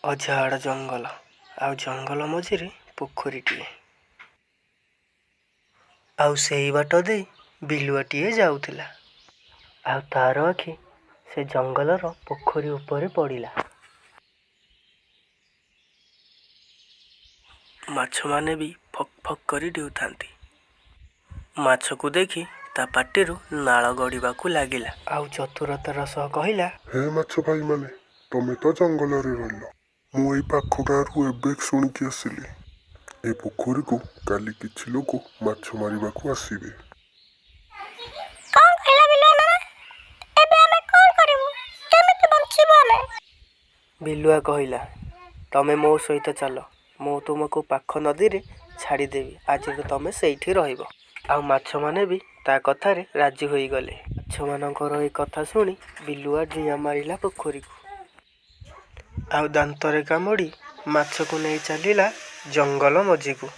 ଅଜାଡ଼ ଜଙ୍ଗଲ, ଆଉ ଜଙ୍ଗଲ ମଝିରେ ପୋଖରୀଟିଏ। ଆଉ ସେଇ ବାଟ ଦେଇ ବିଲୁଆଟିଏ ଯାଉଥିଲା, ଆଉ ତାର ଆଖି ସେ ଜଙ୍ଗଲର ପୋଖରୀ ଉପରେ ପଡ଼ିଲା। ମାଛମାନେ ବି ଫକ୍ ଫକ୍ କରି ଡେଉଁଥାନ୍ତି। ମାଛକୁ ଦେଖି ତା ପାଟିରୁ ନାଳ ଗଡ଼ିବାକୁ ଲାଗିଲା, ଆଉ ଚତୁରତାର ସହ କହିଲା, ହେ ମାଛ ଭାଇମାନେ, ତମେ ତ ଜଙ୍ଗଲରେ ରହିଲ। ମୁଁ ଏଇ ପାଖ ଗାଁରୁ ଏବେ ଶୁଣିକି ଆସିଲି, ଏ ପୋଖରୀକୁ କାଲି କିଛି ଲୋକ ମାଛ ମାରିବାକୁ ଆସିବେ। କଣ କହିଲା ବିଲୁଆ ନନା? ଏବେ ଆମେ କଣ କରିବୁ? କେମିତି ବଞ୍ଚିବୁ ଆମେ? ବିଲୁଆ କହିଲା, ତମେ ମୋ ସହିତ ଚାଲ, ମୁଁ ତୁମକୁ ପାଖ ନଦୀରେ ଛାଡ଼ିଦେବି। ଆଜିଠୁ ତମେ ସେଇଠି ରହିବ। ଆଉ ମାଛମାନେ ବି ତା କଥାରେ ରାଜି ହୋଇଗଲେ। ମାଛମାନଙ୍କର ଏ କଥା ଶୁଣି ବିଲୁଆ ଡିଆଁ ମାରିଲା ପୋଖରୀକୁ, ଆଉ ଦାନ୍ତରେ କାମୁଡ଼ି ମାଛକୁ ନେଇ ଚାଲିଲା ଜଙ୍ଗଲ ମଝିକୁ।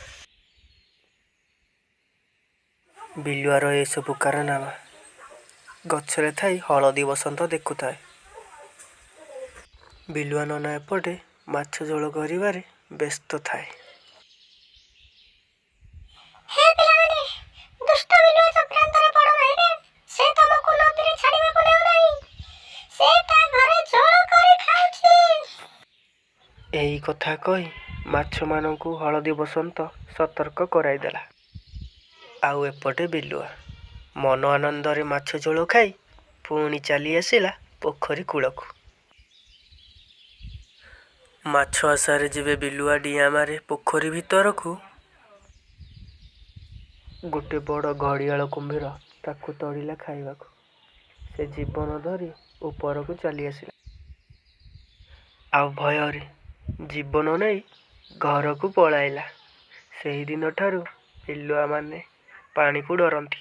ବିଲୁଆର ଏସବୁ କାରନାମା ଗଛରେ ଥାଇ ହଳଦୀ ବସନ୍ତ ଦେଖୁଥାଏ। ବିଲୁଆ ନନା ଏପଟେ ମାଛ ଝୋଳ କରିବାରେ ବ୍ୟସ୍ତ ଥାଏ। ହେ ପିଲାମାନେ, ଦୁଷ୍ଟ ବିଲୁଆ ଚକ୍ରାନ୍ତରେ ପଡ଼ ନାହିଁ। ସେ ତମକୁ ନଦୀରେ ଛାଡ଼ିବାକୁ ନେଉନାହିଁ, ସେ ତା ଘରେ ଝୋଳ କରି ଖାଉଛି। ଏହି କଥା କହି ମାଛମାନଙ୍କୁ ହଳଦୀ ବସନ୍ତ ସତର୍କ କରାଇଦେଲା। ଆଉ ଏପଟେ ବିଲୁଆ ମନ ଆନନ୍ଦରେ ମାଛ ଝୋଳ ଖାଇ ପୁଣି ଚାଲି ଆସିଲା ପୋଖରୀ କୂଳକୁ। ମାଛ ଆଶାରେ ଯେବେ ବିଲୁଆ ଡିଆଁ ମାରେ ପୋଖରୀ ଭିତରକୁ, ଗୋଟେ ବଡ଼ ଘଡ଼ିଆଳ କୁମ୍ଭୀର ତାକୁ ତଡ଼ିଲା ଖାଇବାକୁ। ସେ ଜୀବନ ଧରି ଉପରକୁ ଚାଲି ଆସିଲା, ଆଉ ଭୟରେ ଜୀବନ ନେଇ ଘରକୁ ପଳାଇଲା। ସେହିଦିନଠାରୁ ବିଲୁଆମାନେ ପାଣିକୁ ଡରନ୍ତି।